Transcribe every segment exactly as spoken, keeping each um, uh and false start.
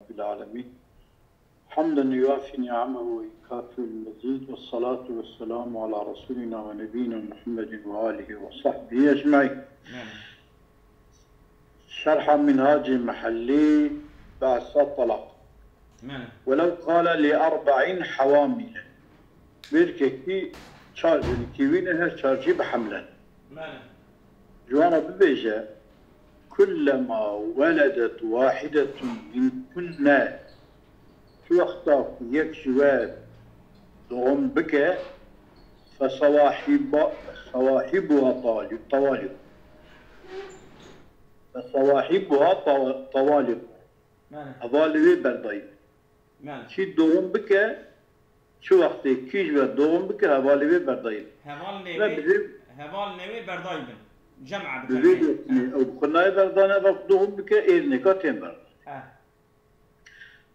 رب العالمين. حمدا يوافي نعمه ويكافئ المزيد، والصلاة والسلام على رسولنا ونبينا محمد وآله وصحبه أجمعين. Şerha Minhacê Mihellî, behsa talaq. Belê. Welew qale li erba'în hewamîlen. Belkekî çar jinikî wî ne, her çar jî bi hemlen. Belê. Ji wan re bibêje, kullema weledet wahidetun minkunne, çi wexta ku yek ji we doğum bike, fesewahiba-, sewahibuha tawali-, tawali. Fesewahibuha tawa-, tawali. Belê. Hevalê wê berdayî. Belê. Kî doğum bike, çi wextê kî ji we doğum bike, hevalê wê berdayî. Hevalê wê, hevalê wê berdayî bin. Cem'a bi vê gotinê, ew bi xwe nayê berdane, wek doğum bike, êrnêka tên berdan. He.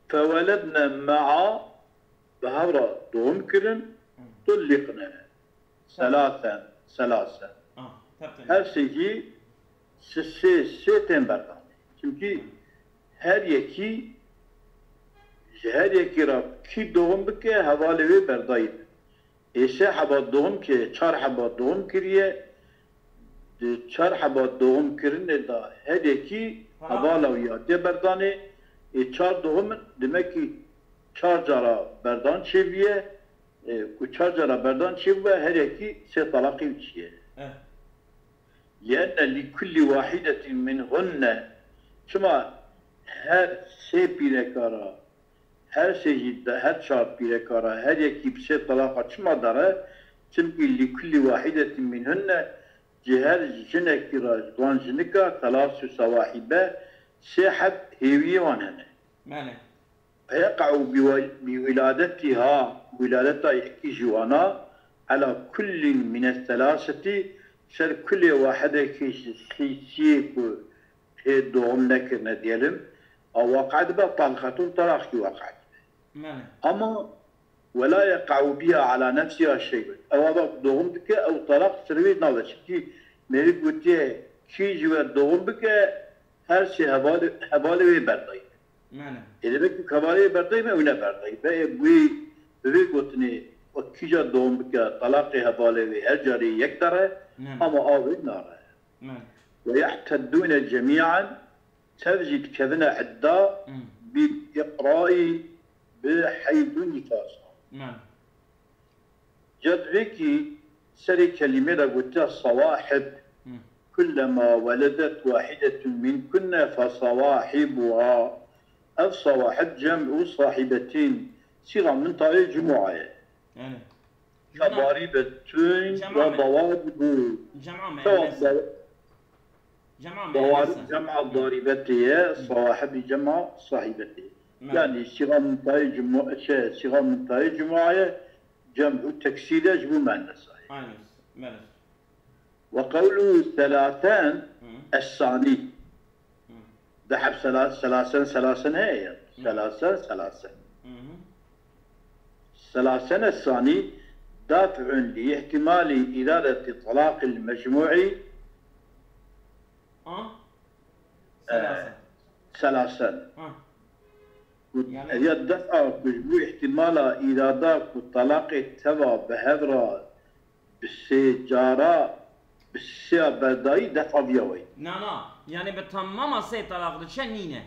Feweledne me'a, bi hev re doğum kirin, Hı. tulliqne. Selasen, selasen. Ah, tabii, tabii. Her sê jî sê, sê, sê tên berdan. Çimkî her yekî, ji her yekî re kî doğum bike, hevalê wê berdayî bin. Ê sê heba doğum ke, çar heba doğum kiriye, di çar heba doğum kirinê de her yekî hevala wî hatiye berdanê, ê çar doğum in, demek ki çar cara berdan çêbûye, e, ku çar cara berdan çêbûye, her yekî sê talaqî wî çiye. Eh. Lienne li kulli wahidetin minhunne, çima her sê pîreka ra, her sê jî de, her çar pîreka ra, her yekî bi sê talaqa çima dere? Çimkî li kulli wahidetin minhunne, ji her jinekî ra, ji van jinika, telasu sewahibe, sê heb hêwiyê wan hene. Belê. Feyeqa'u bi we-, bi wiladetiha, wiladeta yekî ji wana, ala kullin mines selaseti, ser kulê wahidekî ji sî-, sîyê ku hê doğum nekirine diyelim, a waqe dibe talqetun, talaqî waqe dibe. Belê. Ama wela yeqa'u biha ala nefsiha şey'un. Ewa bak doğum dike, ew talaq ser wê nabe. Çimkî mêrik gotiye, kî ji we doğum bike, her sê hevalê, hevalê wê berdayî. Belê. Ê, demek ku hevalê wê berdayî me, ew ne berdayî. Be, ê, wî, bi vê gotinê, wek kîja doğum bike, talaqê hevalê wê her carê yek dere, Belê. Ama a wê nare. Belê. Ve ye'teddûne cemî'an, tev jî dikevine idda, Hı. Bil iqraî bi heyd û nîfasa. Belê. Cad vê kî serê kelîmê de gotiya sawahib. Hı. Kullema weledet wahidetun minkunne fesawahibuha. Ev sawahib cem'u sahibetin. Sîga min tayê cumu'a ye. Yani. Ka darîbetun Cema ya me-, dawabibû. Cema me-, Tamam, mesela. da-, Cema me-, Dawar-, mesela. Cema darîbetê ye, Hı. Sawahibî cema sahîbetê ye. Me. Yani sîga min tayê cumu-, şey, sîga min tayê cumu'a ye, cem'u teksîr e, ji bo muennesa ye. Aynen. Belê. Ve qewlu selasen Hı. es-sani. Hı. Deheb sela-, selasen, selasen heye ya. Hı. Selasen, selasen. Hı hı. Selasen es-sani daf'un li ihtimali iradeti talaqil mecmu'i. Ha? Selasen. Selasen. Ha. Ku Yani ev ya def'a ku ji bo ihtimala îrada ku talaqê teva bi hev re bi sê cara, bi sêya berdayî def'a viya weyî. Na, na. Yani bi tamama sê talaq diçe nîne.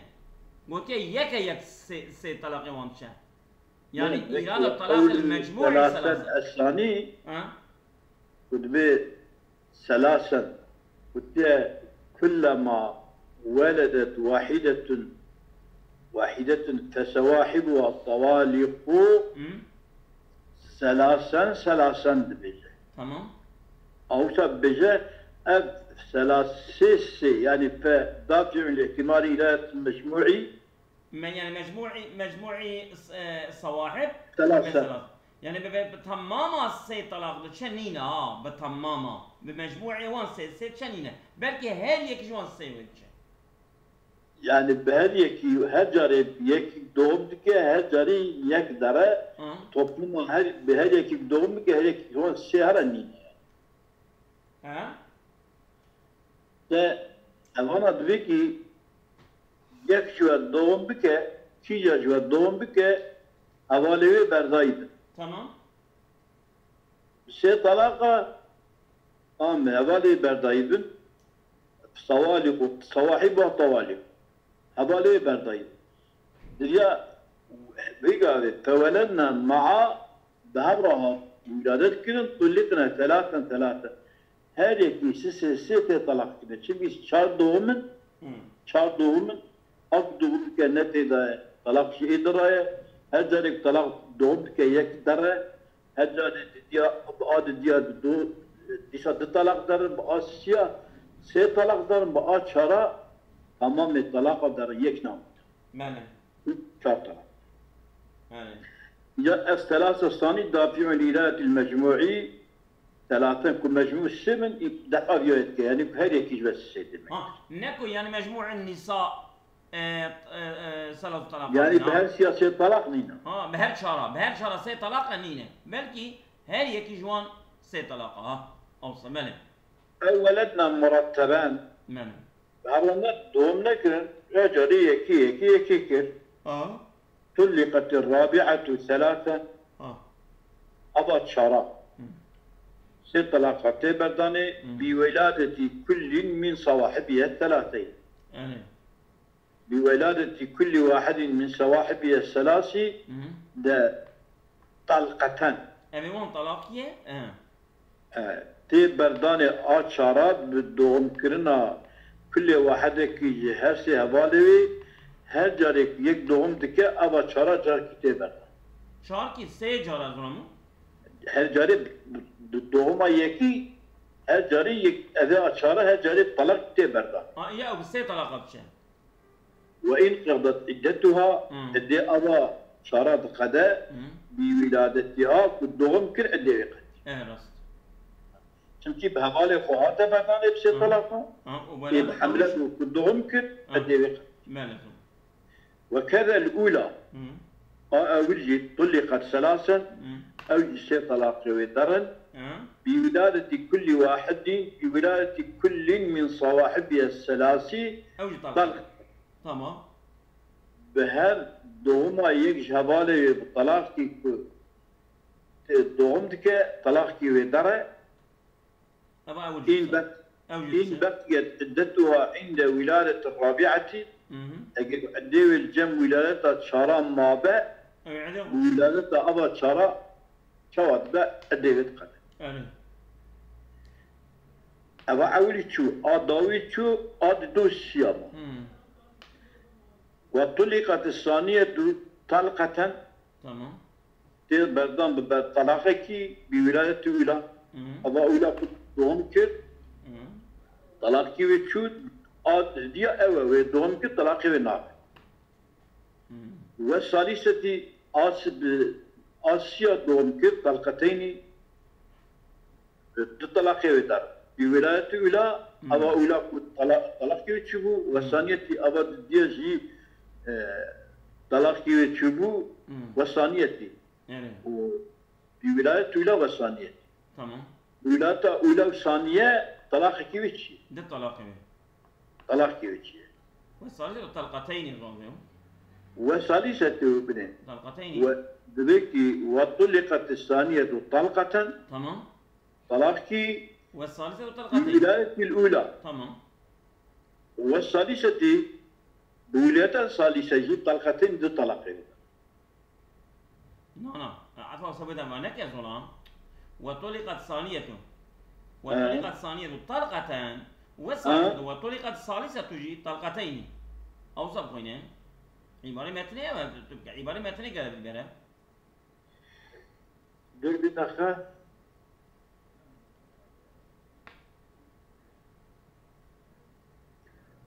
Gotiye yeke yek sê, sê talaqê wan diçe. Yani Yani, îrada peki, talaqil qewlî mecmu'i selasen selasen. Esanî Ha? ku dibê selasen, gotiye kullema weledet wahidetun, wahidetun fesewahibuha tawaliqu Hı? selasen, selasen dibêje. Tamam. Awsa dibêje, ev selasê sê, yani fe dafi'un li ihtimali îradatil mecmu'i. Me-, yani mecmu'i, mecmu'i, e, sawahib, Selasen. Mesela. Yani bi, bi, bi tamama sê talaq diçe nîne ha, bi tamama. Bi mecmu'i wan sê, sê diçe nîne. Belkî her yek ji wan sê wê diçe. Yani bi her yekî, her carê yekî doğum dike, her carî yek dere. Hı. Topluma her, bi her yekî doğum dike, her yekî wan sê here nîne. He? Te evana divê kî yek ji we doğum bike, Kîja ji we doğum bike, hevalê wê berdayî bin. Tamam. Bi sê talaqa, a me hevalê berdayî bin, sawalî û sawahî ba tawalî. Hevalê wê berdayî bin. Diya vî gavê, feweledna ma'a, bi hev re hat, wîladet kirin, tulliqne telaten telaten. Her yekî sisê sê tê talaq kirin. Çimkî çar doğum in, Hmm. çar doğum in, ak doğum dike ne tê de ye, talaq jî ê di re ye. Her carek talaq doğum dike yek dere, her carê didiya, bi a didiya di do, dîsa di talaq derin, bi a sisiya sê talaq derin, bi a çara tamamê talaqa derin, yek namî. Belê. Çar talaq. Belê. Ya es-selase sanî dafi'un îlatil mecmu'i, telaten ku mecmû sê bin, defa viya dike. Yani ku her yekî ji ve sê demek. Ha, ne ku yani mecmu'un nisa, e, e, e, selatu talaq Yani nîne. Bi her siya sê talaq nîne. Ha, bi her çara, bi her çara sê talaq nîne. Belkî her yekî ji wan sê talaq, ha. Awsa, belê. Ew weledna muratteben. Belê. Her ne doğum nekirin, ya carê yekî, yekî, yekî kir. Ha. Tulliqet rabi'atu selase. Ha. Ava çara. Hı. Sê talaqa tê berdanê, Hı. Bi weladeti kullin min sawahibiye selaseyin. Yani. Bi weladeti kulli wahidin min sawahibiye selasi Hı. De talqeten. Em ê wan talaqiye? E. E, tê berdanê a çara bi doğumkirina kulê wahidekî ji her sê hevalê wê, her carê ku yek doğum dike, ava çara carkî tê berdan. Çarkî sê cara zora min? Her carê bi, bi, bi doğuma yekî, her carê yek, evê a çara her carê talaq tê berdan. Ha, ya ew bi sê talaqa diçe. Ve in qedat iddetuha, Hmm. Eddê ava çara diqede, Hmm. Bi wiladetiha ku doğum kir eddê wê qedî. Evet, rast. Çimkî bi hevalê xwe hate berdanê bi sê Hmm. Talaqa. Ha, û Ê bi weladet hemle ew bû ku doğum kir, Ha. Eddê wê qedî. Belê, tamam. Ve kezel ula. Hmm. A ewil jî tulliqet selasen, Hmm. Ew jî sê talaqê wê derin. Ha. Bi wiladeti kulli wahidin, bi wiladeti kullin min sawahibiye selasi Ew jî talaq. Talq. Tamam. Bi her doğuma yek ji hevalê wê bi talaqkî ku tê doğum dike, talaqkî wê dere. Eva ew In jî. Bek-, Ew jî in diçe. Bekiyet iddetuha inde wiladeti rabi'ati. Hı hı. Eger eddê wê li cem wiladeta çara mabe, Ew ede. Wiladeta ava çara çawa dibe eddê wê diqede. Erê. Eva ewilî çû, a dawî çû, a di do siya ma. Hmm. Ve tuliqet saniyetu talqeten. Tamam. Tê berdan bi ber talaqekî bi wilayetî ula. Hı. Eva ula ku doğum kir. Hı. Talaqî wê çû, a diya ew e, wê doğum kir, talaqê wê nabe. Hı. Ve salisetî as bi asiya doğum kir, talqeteynî. Du talaqê wê dar. Bi wilayetî ula, Hmm. Ava ula ku tala-, talaqê wê çûbû, ve Hmm. Saniyetî ava didiye jî, e, talaqê wê çûbû, Hmm. Ve saniyetî. Yani. Û bi wilayetî ula ve saniyetî. Tamam. Wilayeta ula û saniye talaqekî wê çi? Du talaqê wê. Talaqê wê çi ye? Ve salisetu talqateynî zon diyo. Ve salisetu bine. Talqateynî. Ve divê ki ve tuliqet saniyetu talqaten. Tamam. Talaqkî Ve salisetu bi talqateyn. Wilayetil ula. Tamam. Ve saliseti bi wilayeta salise jî talqateyn du talaqê bide. Na, na. Efa wisa bide me neke zolan. Ve tuliqet saniyetu. Ve He. Tuliqet saniyetu talqaten. Ve He. Salisetu. Ve tuliqet salisetu jî talqateyn. Awsa bixwîne. Îbarê metnê ye, tu bike îbarê metnê gere bibere. Dur bir dakika.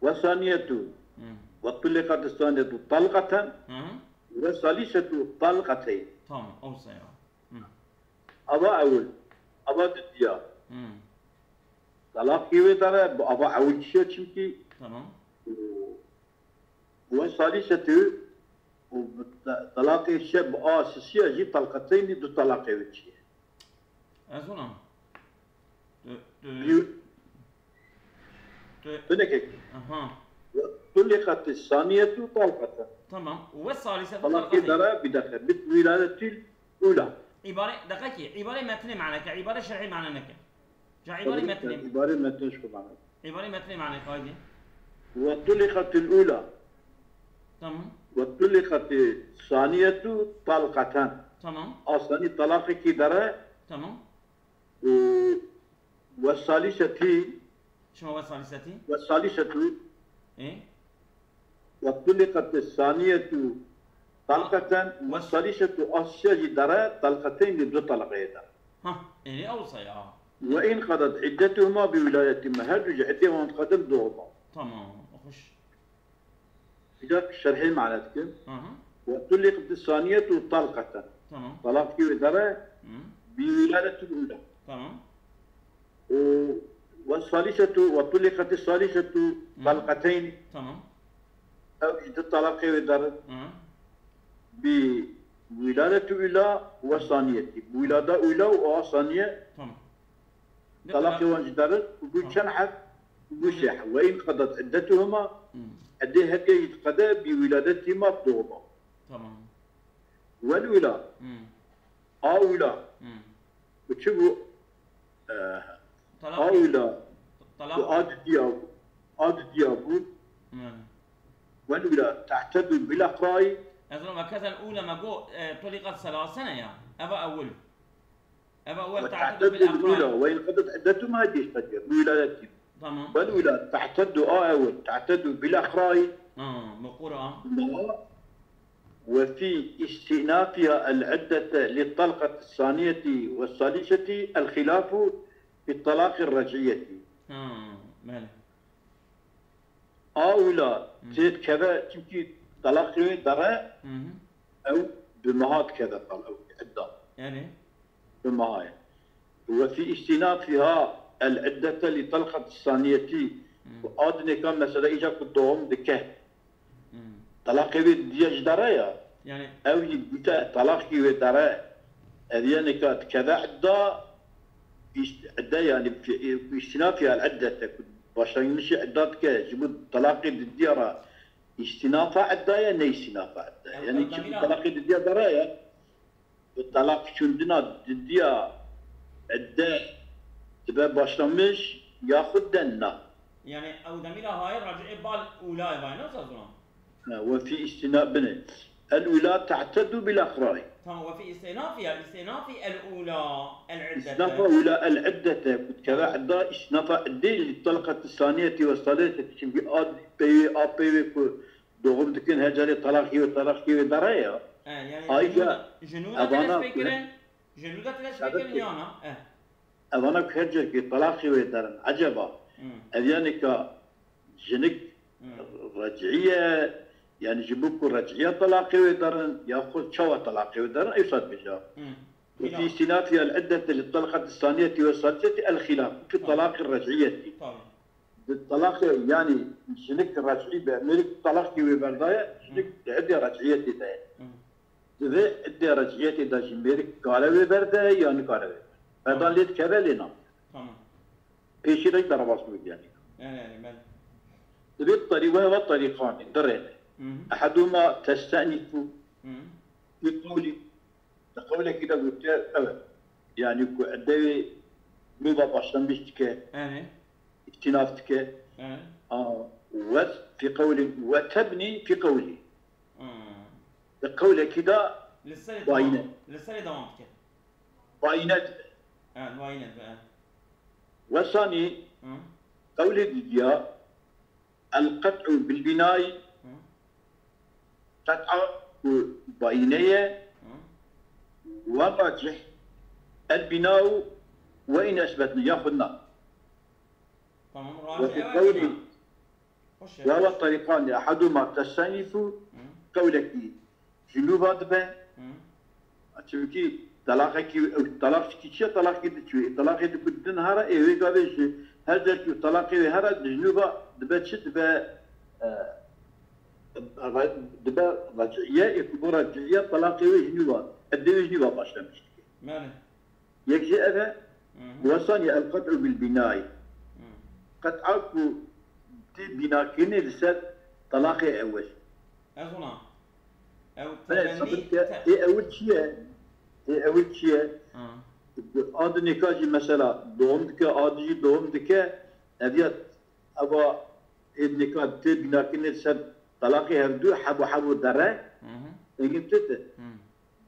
Ve saniyetu. Hı. Ve tuliqat saniyetu talqaten. Hı hı. Ve salisetu talqateyn. Tamam, o sayı. Hı. Ava ewil. Ava didiya. Hı. Talaqî wê dare, bi ava ewil çiye çimkî. Tamam. Û Ve salisetu û bi te-, talaqê şe bi a sisiya jî talqeteynî du talaqê wê çi ye? Ez ona. Tu, tu, Bi- tu, Tu nekek. Aha. وطلقت الثانية طلقة. Tamam. Ve salisetu Talaqî talqateyn. Dere, bir dakika. Bit wiladetil ula. Îbare, deqekî, îbare metnê mane ke, îbare şerhî mane neke. Ca îbare metnê. Îbare metnê şu mane. Îbare metnê mane, haydi. وطلقت الأولى. Tamam. وطلقت الثانية طلقة. Tamam. A sanî talaqekî dere. Tamam. Û ve salisetî. Çima ve salisetî? Ve salisetu. Ê? Ve tuliqet saniyetu talqeten ve salisetu, a sê jî dere talqeteyn, li du talqeyê de. Ha, ê, ew wisa ya. Ve inqedet iddetuhuma bi wiladetima. Her du jî iddê wan diqede bi doğuma. Tamam, hoş. Îcar şerhê mane dikim. Hı hı. Ve tulliqet saniyetu talqeten. Tamam. Talaqî wê dere. Hı. Bi wiladetul ula. Tamam. Û ve salisetu, ve tulliqet salisetu talqeteyn. Tamam. Ew jî du talaqê wê dere. Hı. Bi wiladetul ula ve saniyeti. Bi wilada ula û a saniye. Tamam. Talaqê wan jî dere û bû çend heb? Bû sê heb. Ve inqedet iddetuhuma, iddê her yek jî diqede bi wiladetihima, bi doğuma. Tamam. Vel ula. Hmm. A ula. Hmm. Û çi bû? Eh, Talaq. A ula. Talaq. Û a didiya bû. A didiya bû. Hmm. Vel ula te'tedu bil iqra'i. Ez û me kezel ula me got, eh, tuliqet selasene ya. Eva ewil. Eva ewel te'tedu bil iqra'i. Ve inqedet iddetuhuma, hediye işte diyor. Wiladetim. Tamam. Vel ula te'tedu, a ewel te'tedu bil iqra'i. Ha, mequra. Ve fi istinafiha el iddete li talqet saniyeti ve saliseti el hilafu fi talaqi rec'iyeti. Ha, bele. A wila tê dikeve, çimkî talaqê wê dere, ew bi meha dikeve tal, ew idda. Yani? Bi meha ye. Ve fî îstînafîha el iddete li talqet saniyetî. Û a dinêka mesela îca ku doğum dike. Talaqê wê diye ji dere ya. Yani? Ew jî dîte talaqî wê dere. Ev yeneka dikeve idda, îst-, idde yani fi-, îstînafî el iddete ku başlangîçî idda dike, ji bo talaqê didiya re îstînafa idda ye, ne îstînafa idda ye. Yani çi ku talaqê didiya dere ye, bi talaq şûndina didiya idde dibe başlamiş yaxud de na. Yani ew demîra hayê racî bal ûlayê vay, ne sazûna? Ha, ve fî îstîna-, bine. El ula te'tedu bil iqra'i. Tamam, ve fî îstînafiha, îstînafi el ula, el iddete. Îstînafa ula el iddete, ku dikeve idda, îstînafa iddê li talqet saniyeti ve saliseti, çimkî a peyvê, a peyvê ku doğum dikin, her carê talaqî wê, talaqî wê dere ya. E, yani ayrıca junûda, junûda evana telef pê kirin, junûda telef pê kirin ya na? E. Evana ku her carkê talaqê wê derin, eceba ev yanî ka jinik rec'iye, yani ji bo ku rec'iya talaqê wê derin, ya xwe çawa talaqê wê derin, ew sat bija. Ve fî îstînafî el iddete li talqet saniyeti ve saliseti el xilaf. Fi talaqi rec'iyeti. Di talaqê, yani jinik rec'î be, mêrik talaqê wê berdaye, jinik di iddê rec'iyetê de ye. Di vê iddê rec'iyetê de jî mêrik kare wê berde ya nikare wê berde. Berdan lê dikeve, lê na. Tamam. Pêşî re derbas bû yani. Yani, yani, ben. Di vê terî-, ve heva terîqanê, di rê ne. Hı hı. Ehedûma testenifu bi qewlî. Di qewlekî de gotiye, evet. Yani ku iddewê nûva başlamiş dike. Yani. İhtinaf dike. Yani. A, ve fi qewlin, ve tebni fi qewlî. Hı. Di qewlekî de bayîne. Li serê dewam dike. Bayîne dibe. Evet, bayîne dibe, evet. Wesanî qewlê didiya, el qet'u bil binayî, qet'a ku bayîne ye, ve racih, el binau ve in esbetne, yaxud na. Tamam, racih, evet. Qewlî Ya we terîqan de ehedûma tesenifu, qewlekî ji nû ve dibe. Çimkî telaqekî, ew telaq jî çi ye, telaqî diçû. Telaqê di ku din here, ê wê gavê ji her cer ku telaqê wê here, di ji nû ve dibe çi? Dibe, e, re-, dibe rec'iye, ê ku bo rec'iye telaqê wê ji nû ve, iddê wê ji nû ve başlamiş dike. Yek jî ev e, wesanî el qet'u bil binayî. Qet'a ku tê bînakirinê li ser telaqê ewil. Ez ona. Ew Belê, temenî sabir ke, te- ê ewil çi ye? Ê ewil çi ye? Ha. A di nêka jî mesela doğum dike, a di jî doğum dike, ev ya eva ê nêka tê bînakirinê li ser telaqê hevdû hebo hebo dere, Hı hı. Engin tê te. Hı.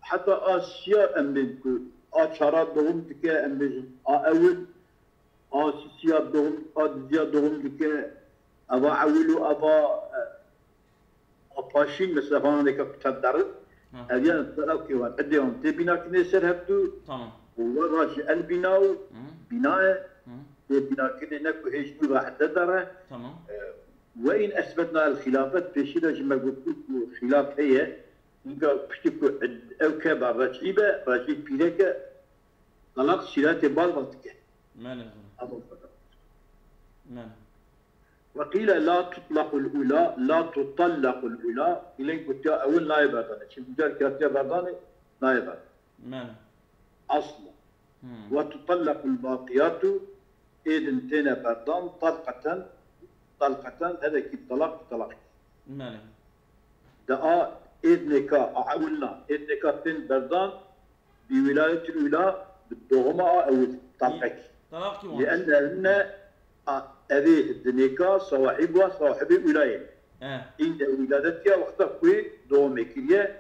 Heta a siya em bên ku a çara doğum dike, em bêjin a ewil, a sisiya doğum, a diziya doğum dike, eva ewil û eva, e, a paşîn mesela vananêka ku tev derin, Ha. Ev yan ser ew kêwan, edê wan tê bînakirinê ser hevdû, Tamam. Û we rajî el bîna û Hı. Bîna e, Hı. Tê bînakirinê ne ku hêj wî rahete dere. Tamam. E, Ve in esbetna el xilafet, pêşî de jî me gotibû ku xilaf heye, Înka piştî ku id-, ew keva recî be, recî pîreke, talaq sîratê bal bal dike. Mene. Ama Mene. Ve qîle la tutlaqul ula, la tutallaqul ula, îlên gotiya ewil nayê berdanê. Çi gucar katiya berdanê, nayê berdanê. Mene. Asla. Hmm. Ve tutallaqul baqiyatu, êdin têne berdan, talqeten, talqeten, hedekî talaq, talaq. Mene. De a êdnêka, a ewilna, êdnêka tên berdan, bi wilayetil ula, bi doğuma a ewil, talqek. Talaqî wan. Li enne enne, a, evê dinêka, sawahib wa, sawahibê ula ye. He. Îne wîladetiya wexta ku wê doğumê kiriye,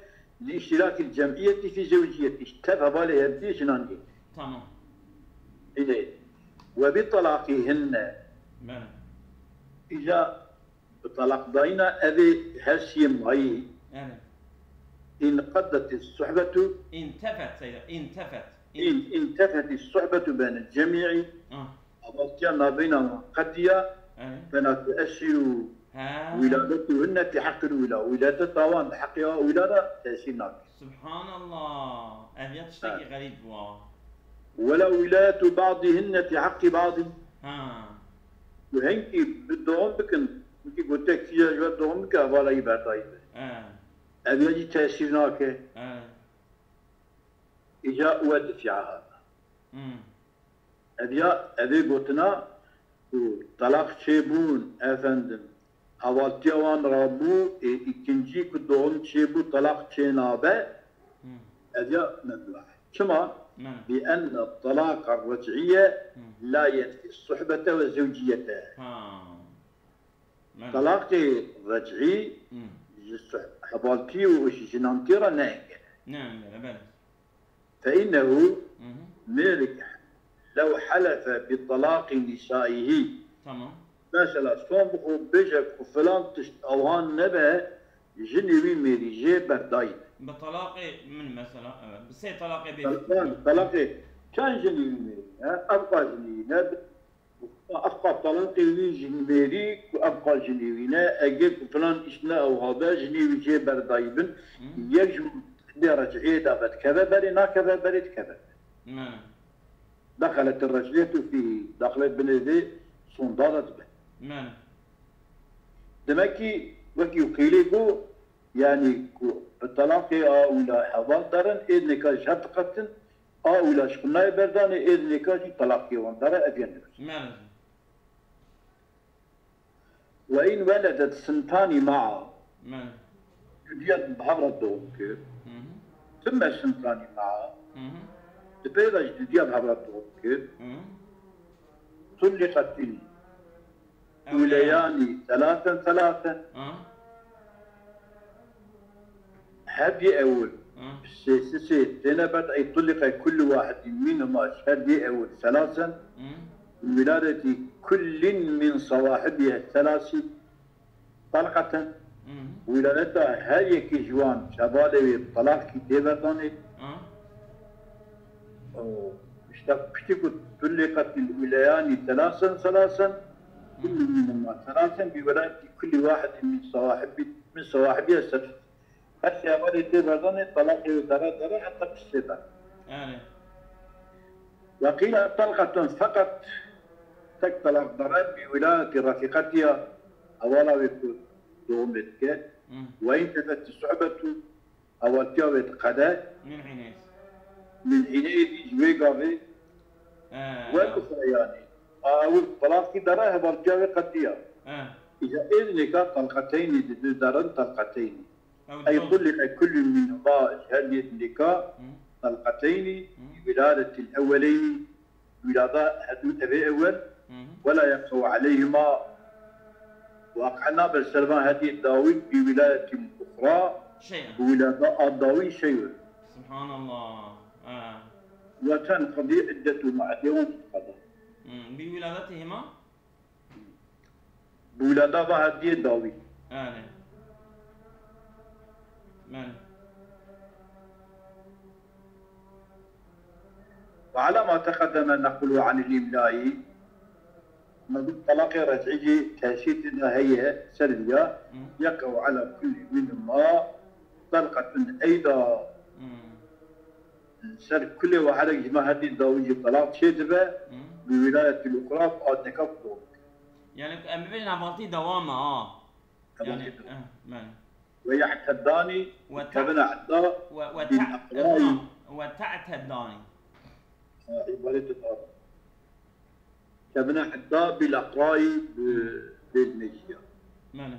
li îştirakil cemiyetî fî zewciyetî, tev hevalê hevdî jinan ye. Tamam. Îne. Ve bi talaqî hinne. Mene. Îca bi talaqdayîna evê her siyê mayî. Mene. Înqedetî suhbetu. Întefet, seyda, întefet. În-, întefetî suhbetu beyne cemîî. Ah. Abartiya navbeyna wan qediya, Evet. Bena teesîr û Ha. Wîladetu hinne fî heqil wîla. Wîladeta wan di heqê a wîla de tesîr nake. Subhanallah. Ev ya tiştekî Ha. Xerîb bû. Wela wîlayetu ba'dî hinne fî heqî ba'dî. Ha. Û hingkî bi doğum bikin, hingkî gote kîja ji we doğum bike, hevala wî berdayî be. Ha. Ev ya jî tesîr nake. Ha. Îca we difiya hata. Hmm. Ev ya, ev ê gotina ku talaq çêbûn, efendim, hevaltiya wan rabû, ê îkincî ku doğum çêbû, talaq çênabe, Hmm. Ev ya memnû e. Çima? Hmm. Bi enne talaqa rec'iye Hmm. La yenfî suhbete ve zewciyete. Ha. Mene. Talaqê rec'î Hmm. Ji suh-, hevaltî û ji jinantî re ne engel e. Ne engel e, belê. Fe innehu Hı hı. mêrik lew helefe bi talaqî nisaihi. Tamam. Mesela son bixwe bêje ku filan tişt ewhan nebe, jinê wî mêrî jê berdayî be. Bi talaqê min mesela, evet. Bi sê talaqê bê Tal-, yani, talaqê çend jinê wî mêrî ne? Ev qa jinê wî ne? Ev qa talaqê wî ji mêrî ku ev qa jinê wî ne, eger ku filan tişt ne ewha be, jinê wî jê berdayî bin, Hı. Yek ji dê rec'iyê de ve dikeve berê, nakeve berê dikeve. Mene. Dexeletir rec'iyetu fîhî, daxile binê vê sonda de dibe. Mene. Demek ki wekî qîlê got, yani ku bi talaqê a wila heval derin, ê nika ji hev diqetin, a wila ji xwe nayê berdanê, ê nika jî talaqê wan dere, ev yên dirust. Mene. Ve in weledet sintanî ma'a. Mene. Dudiya bi hev re doğum kir. Hı hı. Tümme sintanî ma'a. Hı hı. Di pey de jî dudiya bi hev re doğum kir. Hı hı. Tulliqetil Ewleyan. Uleyanî selasen selasen. Hı. Her dê ewil Hı. sê sê sê têne ber ey tulliqe kullu wahidin minhuma, her dê ewil selasen Hı. Wiladeti kullin min sawahibiha selasi talqaten. Hı. Wiladeta her yekî ji wan hevalê wê talaqkî tê berdanê. Hı. O, işte piştî ku tulliqetil uleyanî selasen selasen, Hı. Kullu minhuma selasen bi wiladeti kulli wahidin min sawahibi, min sawahibiha selasen. Her sê hevalê tê berdanê, talaqê wê dere dere heta piştê de. Yani. Ve qîle talqetun feqet, tek talaq dere bi wilayeti refîqetiya, hevala wê ku doğumê dike. Hı. Ve intefeti suhbetu, hevaltiya wê diqede. Min hînê. Min hînê jî ji wê gavê. He, Wek ya. Uxra yani. A ewil talaqî dere, hevaltiya wê qediya. He. Îca êdnêka talqeteynî di du derin talqeteynî. Ey tulliqe kullun minhuma, ji her yêdnêka talqeteynî, bi wilâdetil ewweleynî, wîlada her du tevê ewel, wela yeqew aleyhima, waqe nabe ser van her yê dawî bi wilâdetil uxra, bi wîlada a dawî şey we. Subhanallah. Ha. Ve tenqedî iddetuhuma, eddê wan qeda. Hmm, bi wilâdetihima? Bi wilada va her diyê dawî. Belê. Belê. Ve ala ma teqedeme nequlu anil îmlai, me got telaqê rec'î jî tesîr tê de heye ser viya, yeqew ala kullî minhuma telqetun eyda. Hmm. Ser kulê we herek ji me her dî dawî jî telaq çêdibe, bi wîlayetil uxra bi adneka bi dom. Yani em bibêjin hevaltî dewam e ha. Hevaltî yani, dewam. Eh, belê. Ve ye'teddanî, ve kevine edda, ve, ve bil te-, eqrayî. Ve te'teddanî. Ha, îbaret e. Kevine heta bil eqrayî bi, bi bêlmêjiya. Belê.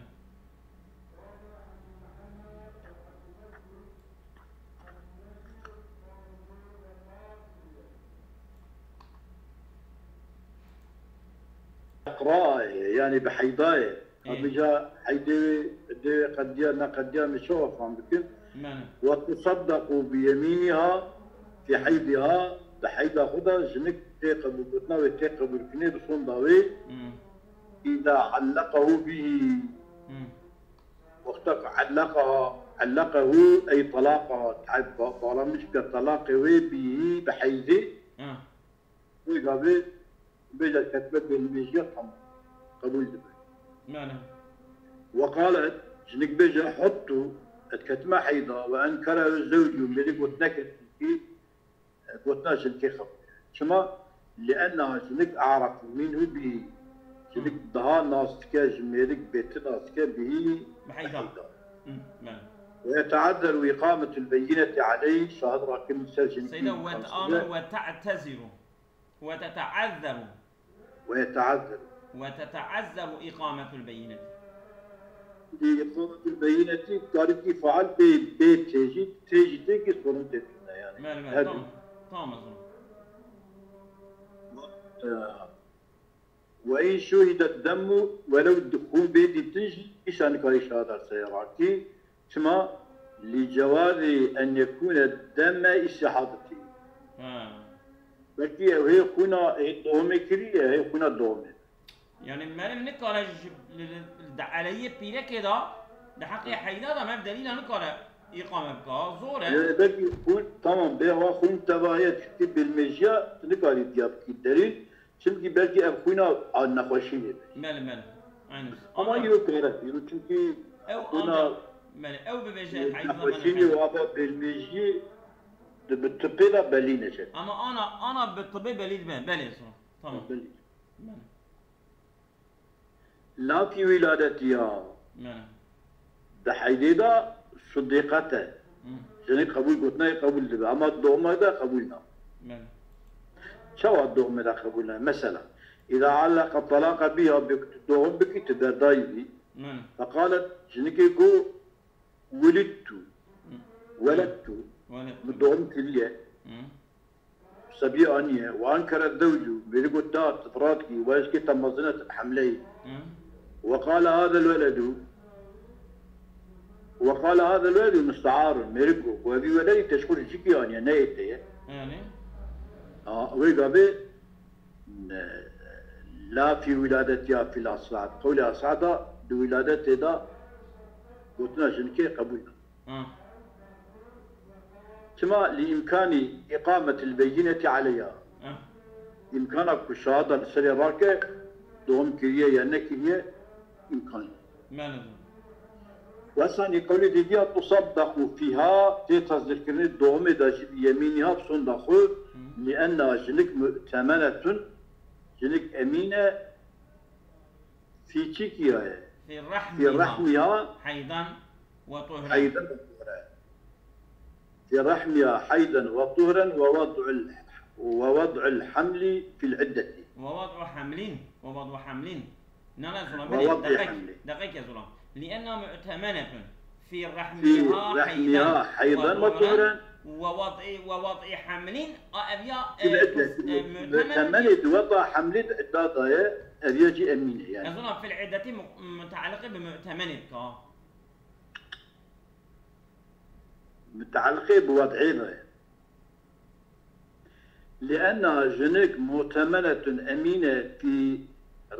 Eqra ye, yani bi heyda ye. Ê. Hemîca heydê wê, dê wê qediya, neqediya, min çawa fam bikin? Belê. Ve tusaddequ bi yemîniha fî heydiha, di heyda xwe de jinik tê qebûlgotina wê, tê qebûlkirinê bi sonda wê. Hmm. Îda elleqehu bihî. Hmm. Wexta ku elleqeha, elleqehu ey telaqeha, te-, ba-, bağlamış bike telaqê wê bihî bi heydê. Ha. Wê gavê bêje ketime bênbêjiya, tamam. Qebûl dibe. Belê. Ve qalet, jinik bêje, huttu, ez ketime heyda, ve enkere zewcu, mêrik got nekir, çimkî, e, gotina jinikê xebûl. Çima? Lienna jinik a'refu minhu bihî. Jinik daha nas dike, ji mêrik bêtir nas dike, bihî, bi heyda. Hı, belê. Ve yeteazzeru iqametul beyineti aleyh, şahid rakim ser jinik. Seyda, ve te'teziru. Ve teteazzeru. Ve yeteazzeru. Ve teteazzeru iqametul beyineti. Di iqametul beyinetî karî kî faal bê, bê tecîd, tecîdê kî sorun tê tune yani. Belê, belê, tamam. Tamam o zaman. E, ve in şuhidet demmu, welew xûn bê dîtin jî, îşa nikarî şahada ser rakî. Çima? Li cewazî en yekûne deme îstihadetî. Ha. Belkî ew hê xwîna, hê dohmê kiriye, hê xwîna dohmê. Yani meriv nikare ji, li, li, di eleyê pîrekê de, di heqê heyda de meriv delîla nikare îqame bike. Zor e. Yani belkî xwîn, tamam, bê wa xwîn tevahiye tiştî bilmêjiya, tu nikarî diya bikî delîl. Çimkî belkî ev xwîna a nexweşînê be. Belê, belê. Aynen. Ama yok, evet, yok, çünkü ew xwîna ancak, belê, ew bibêje, e, heyda nexweşînê û ava bêlmêjiyê di bi tibê de belî neçe. Ama ana, ana bi tibê belî dibe. Belê, sonra. Tamam. Belî. Belê. Lafî wîladetiya. Belê. Di heydê de sidîqet e. Hı. Jinik qebûl gotinayê qebûl dibe. Ama dohme de qebûl nabe. Belê. Çawa dohme de qebûl nabe? Mesela, îza elleqe talaqa biha, bi ku tu dohim bikî, tu berdayî bî. Belê. Feqalet, jinikê got, Welidtu. Hı. Weledtu. Weledtu. Min dohim kiriye. Hı. Sebiyê aniye. Ve enkere zewcu. Mêrik got, na, tu firaq kî, ve eşkê te mezin e, tu bi hemleyî. Hı. Ve qale hazel weledu. Ve qale hazel weledu mustearun. Mêrik got, ku evî weledî te ji xwe ji cîkî aniye, ne yê te ye. Yani? A, wê gavê Ne, la fî wîladetiha fîl asad. Qewlê asada di wîladetê de gotina jinikê qebûl nabe. Ha. Çima? Li îmkanî îqametil beyînetî aleyha. Ha. Îmkana ku şahada li serê rake, dohim kiriye ya nekiriye, îmkan. Belê. Wesanî qewlê dîdiya tusaddequ fîha, tê tesdîqkirinê dohimê de jî bi yemînîha bi sonda xwe, Hı. Li enna jinik mu'temenetun, jinik emîn e, fî çi kiya ye? Fî rehmîha. Fî rehmîha. Heydan ve tuhran. Heydan ve tuhran. Fî rehmîha heydan ve tuhran ve wad'ul, ve wad'ul hamli fîl iddeti. Ve wad'u hamlin. Ve wad'u hamlin. Na, na, Zulam, Ve binê, wad'i deqek, hamli. Deqek ya Zulam. Lienna mu'temenetun fi Fi rahmiha rahmiha haydan ve haydan ve tuhuren. Tuhuren. Ve wad'i, ve wad'i hamlin. A, ev ya, Fil e, iddeti, e, mu'temenê mu'temenê di wada hamlê di idda da ye, ev ya jî emîn e yani. Ya Zulam, fil iddeti mu-, mutealliqê bi mu'temenê dika. Mutealliqê bi wad'ê de ye. Lienna jinik mu'temenetun emîne fî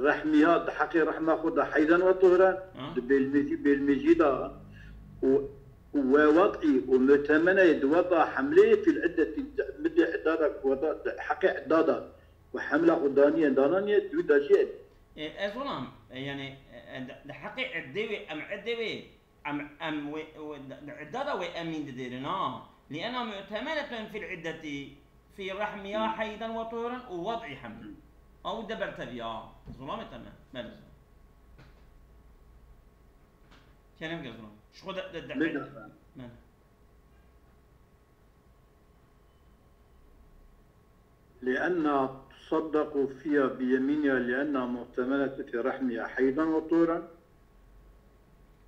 rehmiha, di heqê rehma xwe de, heyden ve tuhren, Ha? di bêlmêjî, bêlmêjî de û, û we wad'î û mu'temeneyê di wada hemleyê fîl iddetî, di middê iddada ku wada, di heqê iddada ku hemla xwe daniye, dananiye, di wî de jî e. E, ez olam, e, yani, e, e, di, di heqê iddê wê, em iddê wê, Em, em wê, wê, di, di idda da wê emîn didêrin, ha. Lienna mu'temenetun fil iddeti fi rahmiha Hı. heyden ve tuhuren û wad'i hamlin. Hı. Ew de berteviya. Zulamê te me. Belê zulam. Kerem ke zulam. Şu xwe de, de, de, Lê de. Belê. لأنها تصدق فيها بيمينها لأنها مؤتمنة في رحمها حيضا وطهرا.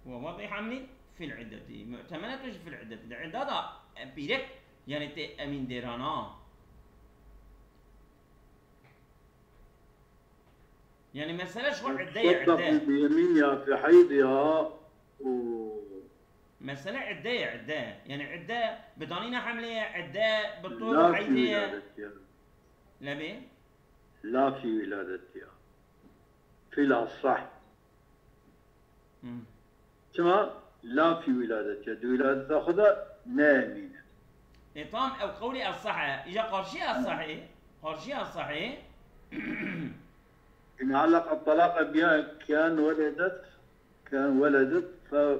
ووضع حمل في العدة. مؤتمنة في العدة. Di idda da pîrek, yani tê emîn dêrana. Yani mesele ji xwe idde ye, idde. تصدق بيمينها في حيضها و Mesele idde ye, idde. Yani idde bi danîna hemlê ye, idde bi tor û heydê ye. La fi wiladetiha. Lebê? La fi wiladetiha. Fil asah. Hmm. Çima? La fi wiladetiha. Di wiladeta xwe de ne emîn e. E, tamam, ew qewlê esah e. Îja qarşî esah e. Qarşî esah e. إن علق الطلاق بها كأن ولدت، كأن ولدت، ف-،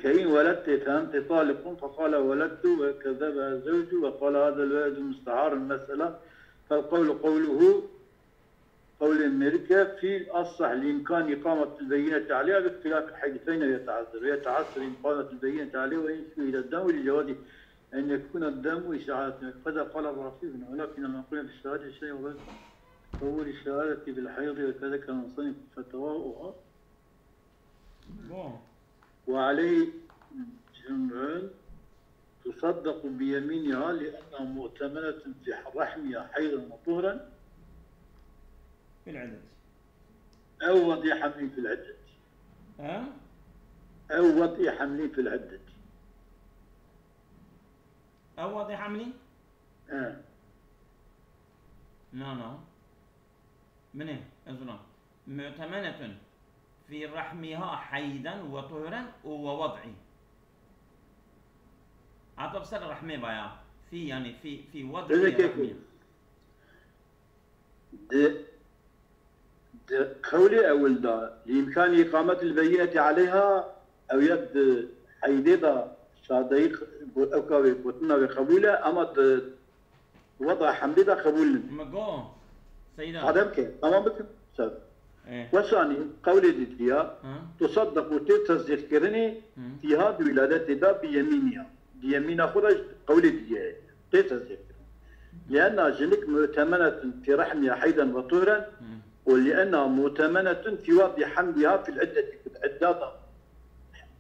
كأن ولدت فأنت طالق، فقال ولدت وكذبها الزوج وقال هذا الولد مستعار المسألة، فالقول قوله، قول الملكة في الأصح لإمكان إقامة البينة عليها باختلاف الحيض فإنه يتعذر، ويتعسر إقامة البينة عليه وإن شهد الدم لجواز أن يكون الدم إشاعة، كذا قال الرافعي، ولكن المنقول في الشهادة شيء وغير قبول الشهادة بالحيض وكذا كان المصنف فتواه أخرى. Bon. وعليه جمع تصدق بيمينها لأنها مؤتمنة في رحمها حيضا وطهرا. في العدة. أو وضع حمل في العدة. ها؟ أو وضع حمل في العدة. أو وضع حمل؟ إيه. لا، لا. منه، أزولا. معتمنة في رحمها حيضا وطهرا ووضع. عطف سر رحمه بايا. في، يعني، في، في وضع Demek ki رحمها. Di, di qewlê ewil de, li îmkanî îqametil beyînetî aleyha, ew ya di heydê de şadeyî q-, got-, ewka wê, gotina wê qebûl e, ama di weda hemdê de qebûl nîn. Me got, Seyda. Sade bike, tamam bikim. Ser. Eh. Wesanî, qewlê dîtiya, Ha? tusaddeqû tê tesdîqkirinê, Hı. fîha di wîladetê de bi yemîniya. Di yemîna xwe de ji qewlê dîtiye. Tê tesdîqkirin. Lienna jinik mu'temenetun fî rehmiha heyden ve tuhren, Hı. û lienna mu'temenetun fî wadi hemliha fil iddeti, ku di idda da,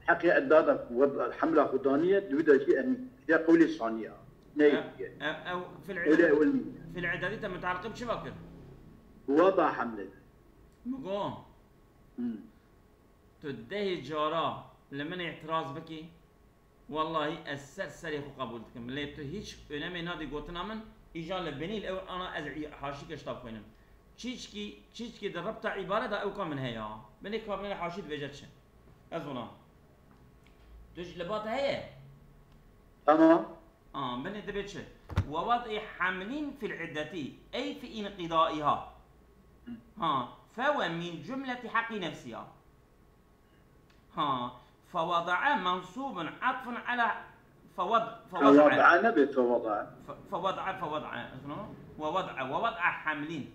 heqê idda da, ku wed-, hemla xwe daniye, di wî de jî emîn. Diye qewlê saniya. Ne Ev, yekî ye. ev, ev fil Qewlê iddet, ewil nîne. Fil iddetî te mutaliqî bi çi va kir? Wada hemle. Mi got, Hmm. Tu dehê cara li min îtiraz bikî, wellahî ez ser serê xwe qebûl dikim. Lê tu hîç önemê nadî gotina min, îja li binî li ew ana ez î-, haşî kişta bixwînim. Çîçkî, çîçkî di ribta îbare de ewka min heye. Binê ka binê haşî dibêje çi? Ez ona. Tu ji li ba te heye? Tamam. A, binê dibê çi? Ve wad'î hamlîn fil iddetî, ey fi înqidaiha. Ha, fewe min cumleti haqqî nefsiha. Ha, fewada'a mensûbun atfun ala fewad-, fewada'a. Fewada'a nebe fewada'a. Fe-, fewada'a, fewada'a. Şunu? Ve wad'a, ve wad'a hamlin.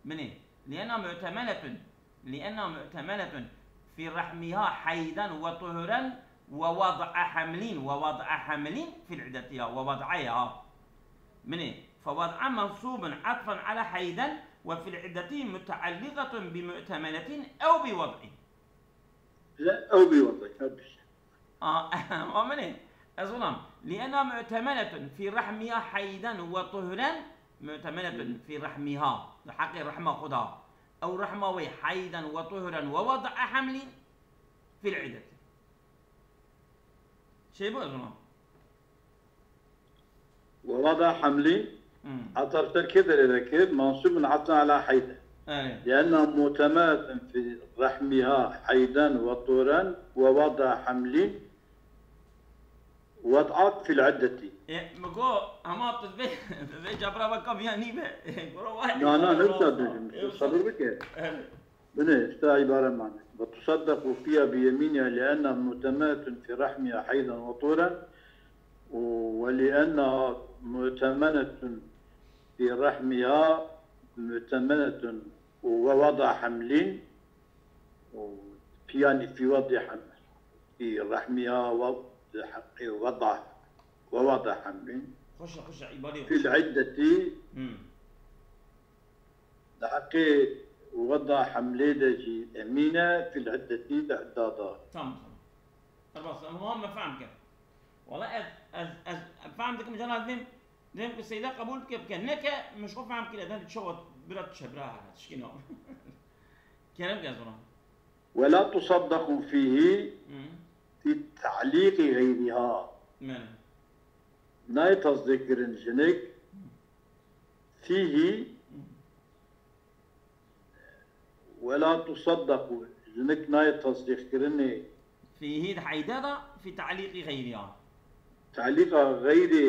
Binê. Lienna mu'temenetun. Lienna mu'temenetun. Fi rahmiha heyden ve tuhuren ve wad'a hamlin. Ve wad'a hamlin fil iddetiha. Ve wad'a ya. Binê. Fewada'a mensûbun atfan ala heyden وفي العدة متعلقة بمؤتمنة أو بوضع. لا، أو بوضع، أو بش. آه، ومنه، أزولام، لأنها مؤتمنة في رحمها حيضا وطهرا، مؤتمنة في رحمها، حق رحمة خدا، أو رحمة وي حيضا وطهرا ووضع حمل في العدة. شي بو أزولام. ووضع حمل عطف تركيب لذكر منصوب عطفا على حيضا. أيه. لأنها مؤتمنة في رحمها حيضا وطهرا ووضع حمل وضعت في العدة. E, mi got, hema tu vê, vê cebra ve kaviya nî be. Goro vay. Na, na, ne wisa dibêjim? Sabir bike. Bine, işte ibare mane. وتصدق فيها بيمينها لأنها مؤتمنة في رحمها حيضا وطهرا، ولأنها مؤتمنة في رحمها مؤتمنة ووضع حمل، يعني في وضع حمل، في رحمها و-، حق وضع، ووضع حمل Xweş e, xweş e, îbarê في xweş e. العدة، Hmm. لحقي وضع حملي دجي أمينة في العدة لعدادة. Tamam, tamam. Erbas, em hema me fehm kir. Wala ez, ez, ez fehm dikim, cana divêm, divêm ku Seyda qebûl bike, bike. Neke, min ji xwe fehm kir, eden çawa bira tu çebra here, tişkî nav. Kerem ke zora. ولا تصدق فيه Hmm. في تعليق غيرها. Mene. Nayê tasdîqkirin jinik. فيه ولا تصدق، jinik nayê tasdîqkirinê. Fîhî di heyde de, fî te'lîqî xeyrî ya. Te'lîqa xeyrê,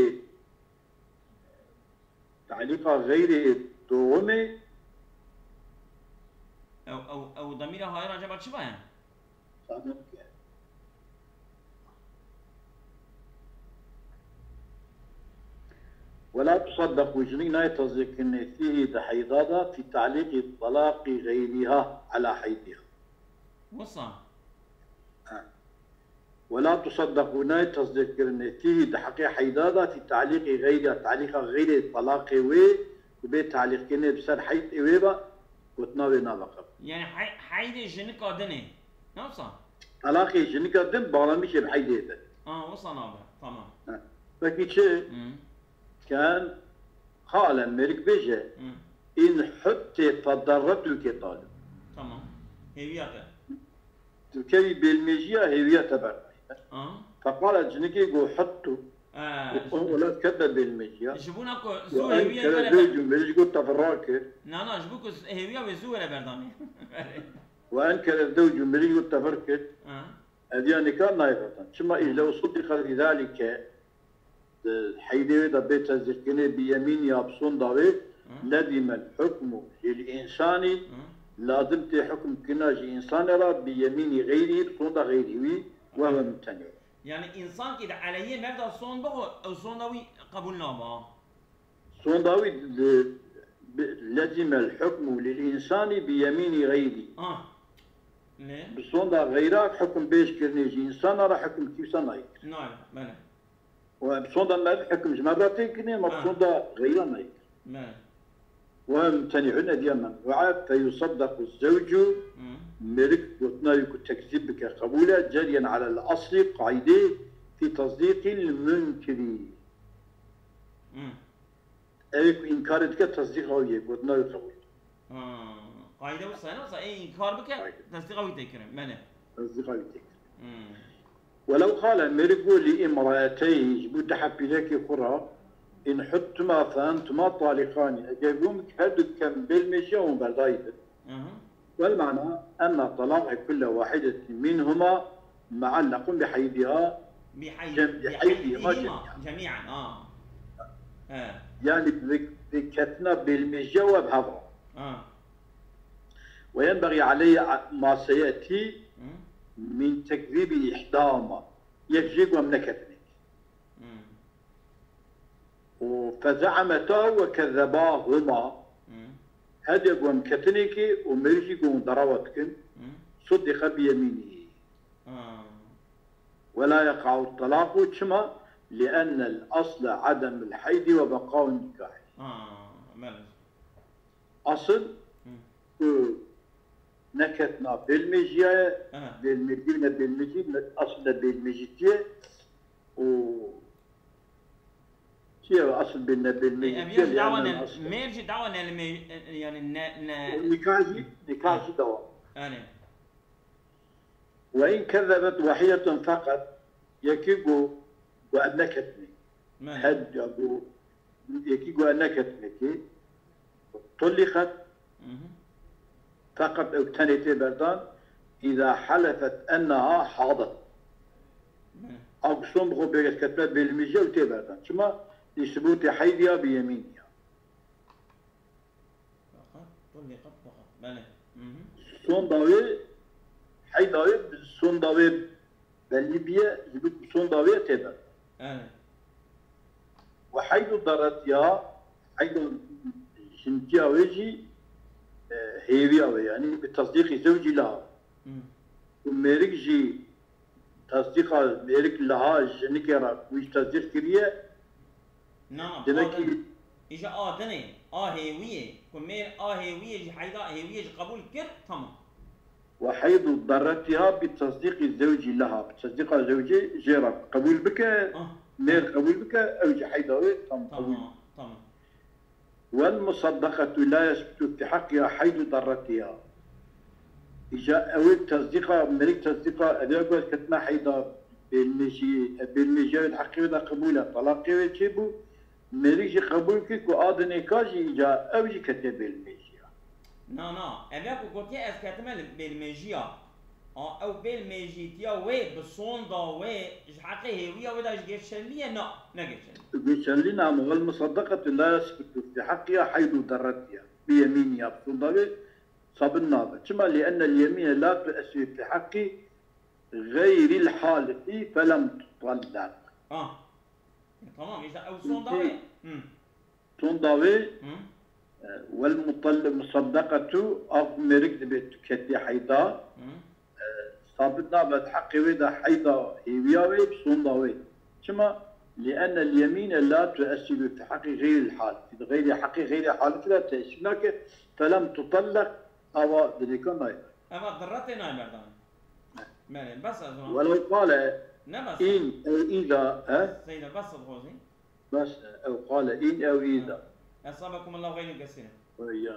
te'lîqa xeyrê doğumê. Ew, ew, ew demîra hayra acaba çi be? ولا تصدق، jinik nayê tasdîqkirinê, fîhî di heyda de, fî te'lîqî telaqî xeyrîha ela heydiha. Wisa. ولا تصدق، nayê tasdîqkirinê, fîhî di heqê heyda de, fî te'lîqî xeyrîha, te'lîqa xeyrê telaqê wê, ku bê te'lîqkirinê bi ser heydê wê be, gotina wê nabe qebûl. Yani hay-, heydê jinika dinê. Ne wisa? Telaqê jinika din bağlamışê bi heydê be. Aa, wisa nabe. Tamam. Peki çi? Hmm. Ken qale mêrik bêje, Hmm. in huttê fedarretuke talib. Tamam. Hêviya te. Tu kevî bêlmêjiya hêviya te berdayî. Aa. Feqale cinikê got huttu. Ee, Û welat ket be bêlmêjiya. Ji bona ku Û zû en hêviya kere were zewcu ber-, mêrik got te vir rakir. Na, na, ji bo ku hêviya wê zû were berdanê. Û en kere zewcu mêrik got te vir kir. Ha. Hêviya nika nayê berdan. Çima île usul dîqet zalike di heydê wê de bê tezîrkirinê bi yemînî ya bi sonda wê, Hı. Ledîmel hukmu lil însani, Hı. lazim tê hukm kirina ji însanê re bi yemînî xeyrî, bi sonda xeyrî wî, we we mumteni. Yani însan ki di eleyê mevda son bixwe, ew sonda wî qebûl naba. Sonda wî di, bi, ledîmel hukmu lil însani bi yemînî xeyrî. Ah. Ne? Bi sonda xeyra hukm bêj kirinê ji însana re hukm kîwsa nayê kir. Nayê, bele. Û em sonda me hukm ji me re tê kirinê, ma Ha. sonda xeyra nayê kir. Bele. Û em tenî hûn ediya me. We'e feyusaddequ zewcu, Hı. mêrik gotina wî ku tekzîb bike qebûl e, ceriyen alel aslî, qaydê, fî tasdîqîl munkirî. Hı. Ew ê ku înkarê dike, tasdîqa wî ye, gotina wî qebûl. Ha. Qayde wisa ne wisa, ê înkar bike, Qayde. Tesdîqa wî tê kirin. Bele. Tasdîqa wî tê kirin. Hı. Welew qale, mêrik got lî îmraeteyhî, ji bo du hepîrekê xwe re, in huttuma fe entuma talîqanî, eger got min her du kem bêlmêjiya hûn berdayî bin. Aha. Wel mana, enne talaqe kulle wahidetin minhuma muallaqun bi heydiha, Bi hey-, Cem-, bi bi heydihima heydihima cemiyan. Cemiyan, ha. He. Yani bi, bi ketina bêlmêjiya we bi hev re. Ha. Ve yenbegî aleyhi ma seyetî Hı. min tekzîbi îhdahuma. Yek jê ku em neketinê. Hı. Û feze'emeta ve kezzebahuma. Hı. Hediye ku em ketinê kê û mêrikî ku hûn derawa dikin. Hı. Suddiqe bi yemînî. Ha. Ve la yeqa'u talaqu, çima? Li ennel asle ademul heydi ve beqa'un nikahî. Ha. Bele. Asıl ku neketina bêlmêjiya ye, bêlmêjî ne bêlmêjî, ne, asıl de bêlmêjîtiye û çi ye asıl bê ne bêlmêjîtiye? Ev ya jî dawa ne, mêr jî dawa ne li mê-, yani ne, ne. Nikah jî, nikah jî dawa. Yani. Ve in kezebet wahiyetun feqet, yekî got, got em neketine. Hed ya got, yekî got em neketine ki, tulliqet, feqet ew tenê tê berdan, îza halefet enneha hadet. A ku son bi xwe pêketine bêlmêjî ew tê berdan. Çima? Li subûtê heydiya bi yemîniya. Fakat, tulliqat fakat. Belê. Sonda wê, heyda wê, sonda wê belî biye, ji ber sonda wê tê de. Evet. Ve heydu darretiha, heyda jintiya wê jî, e, hêviya wê, yani bi tasdîqî zewcî laha. Û mêrik jî tasdîqa mêrik laha jinikê re wî tasdîq kiriye. Na, na, demek ki a din, îja a dinê, a hêwiyê, ku mêr a hêwiyê jî heyda hêwiyê jî qebûl kir, tamam. Ve heydu darretiha bi tasdîqî zewcî leha, bi tasdîqa zewcê jê re qebûl bike, mêr qebûl bike, ew jî heyda wê tam qebûl. Tamam, tamam. Wel musaddeqetu la yesbutu fi haqqiha heydu darretiha. Îja ew ê tasdîqa, mêrik tasdîqa, ev ya ku ez ketime heyda bêlmêjiyê, e, bêlmêjiya wê di heqê wê de qebûl e, talaqê wê çêbû, mêrik jî qebûl kir ku a dinêka jî îca ew jî ketiye bêlmêjiya. Na, na, ev ya ku gotiye ez ketime li bêlmêjiya. A, ew bêlmêjîtiya wê bi sonda wê ji heqê hêwiya wê de ji geçerlî ye? Na, ne geçerlî. Geçerlî ne, ama wel musaddeqetu la yesbutu fi haqqiha heydu darretiha bi yemîniha, bi sonda wê sabit nabe. Çima? Li enne l yemîne la tuessîru fi heqqî xeyrîl halifî felem tutallaq. Ah. Tamam, îşte ew sonda wê. Sonda wê, e, wel mutal-, musaddeqetu, a ku mêrik dibe tu ketî heyda, e, sabit nabe di heqê wê de heyda hêwiya wê, sonda wê. Çima? Li enne l yemîne la tuessîru fi heqqî xeyrîl halifî. Di xeyrî heqê xeyrî halifî de tesîr nake, felem tutallaq, ava dinêka nayê. Eva dirretê nayê berdan. Belê, bes ez. Welew qale, ne bes. In ew îza, he? Seyda, bes ez xozî. Bes, ew qale, in ew îza. Esabekum Allah xeyrî kesîre. Ve iyyakum.